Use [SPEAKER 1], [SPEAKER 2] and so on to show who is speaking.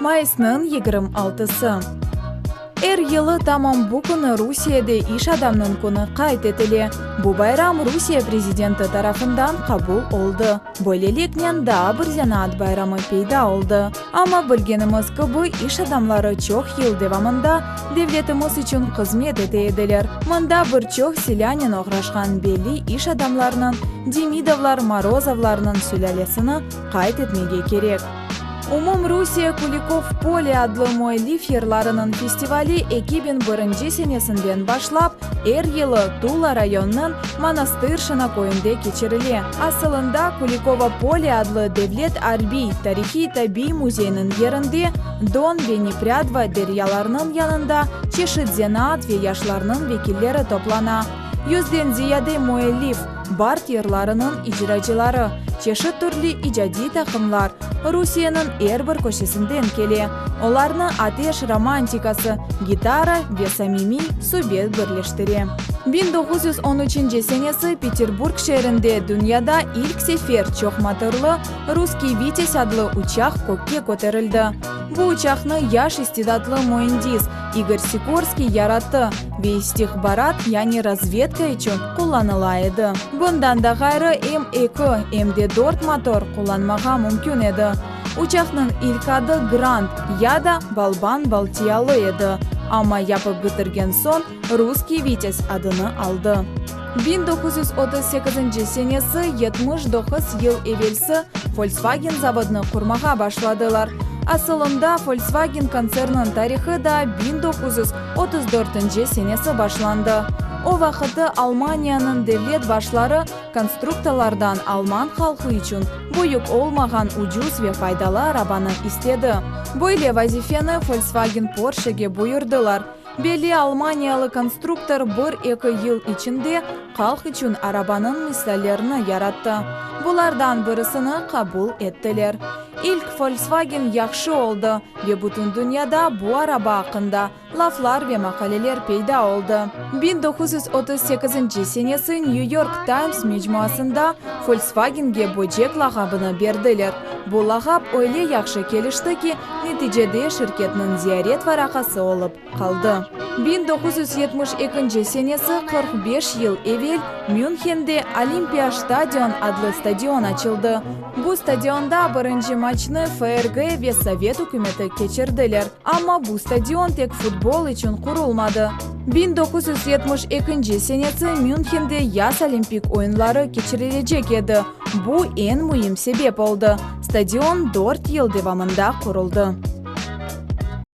[SPEAKER 1] Mayısnıñ 26-sı. Er yılı tamam bu künü Rusiyede İş adamnıñ künü qayd etile. Bu bayram Rusiye prezidenti tarafından qabul oldı. Böyleliknen daa bir zenaat bayramı peyda oldı. Amma bilgenimiz kibi, iş adamları çoq yıl devamında devletimiz içün hızmet ete ediler. Mında bir çoq silânen oğraşqan belli iş adamlarınıñ, Demidovlar, Morozovlarnıñ sülâlesini qayd etmege kerek. Umumrusiye Kulikov pole adlı müellif yırlarınıñ festivali 2001 senesinden başlap er yılı Tula rayonınıñ Monastırşina köyünde keçirile. Asılında Kulikovo pole adlı devlet arbiy tarihiy-tabiy müzeyniñ yerinde Don ve Neprâdva deryalarınıñ yanında çeşit zenaat ve yaşlarnıñ vekilleri toplana. Yüzden ziyade müellif, bard yırlarınıñ icracıları, çeşit türlü icadiy taqımlar Rusiyeniñ er bir köşesinden kele. Olarnı ateş romantikası, gitara ve samimiy subet birleştire. 1913 senesi Peterburg şeerinde dünyada ilk sefer çoqmotorlı Russkiy Vitez adlı uçaq kökke köterildi. Bu uçaqnı yaş istidatlı müendis İgor Sikorskiy yarattı ve istihbarat, yani razvedka içün qullanıla edi. Bundan da ğayrı, em eki, em de dört motor qullanmağa mümkün edi. Uçaqnıñ ilk adı Grant ya da Balban Baltiyalı edi, amma yapıp bitirgen soñ Russkiy Vitez adını aldı. 1938 senesi, 79 yıl evelsi, Volkswagen zavodını qurmağa başladılar. Asılında, Volkswagen kontserniniñ tarihı da 1934 senesi başlandı. O vaqıtı Almaniyanıñ devlet başları konstruktorlardan alman halqı içün büyük olmağan ucuz ve faydalı arabanı istedi. Böyle vazifeni Volkswagen Porschege buyurdılar. Belli almaniyalı konstruktor bir-eki yıl içinde halq içün arabanıñ misallerini yarattı. Bulardan birisini qabul ettiler. İlk Volkswagen yahşı oldı ve bütün dünyada bu araba aqqında laflar ve maqaleler peyda oldı. 1938 senesi New York Times mecmuasında Volkswagenge Böcek lağabını berdiler. Bu lağap öyle yahşı kelişti ki, neticede şirketniñ ziyaret varaqası olıp qaldı. 1972 senesi, 45 yıl evel, Münhende Olympiastadion adlı stadion açıldı. Bu stadionda birinci maçnı FRG ve Sovet ükümeti keçirdiler. Amma bu stadion tek futbol içün qurulmadı. 1972 senesi Münhende yaz Olimpik oyunları keçirilecek edi. Bu eñ müim sebep oldı. Stadion dört yıl devamında quruldı.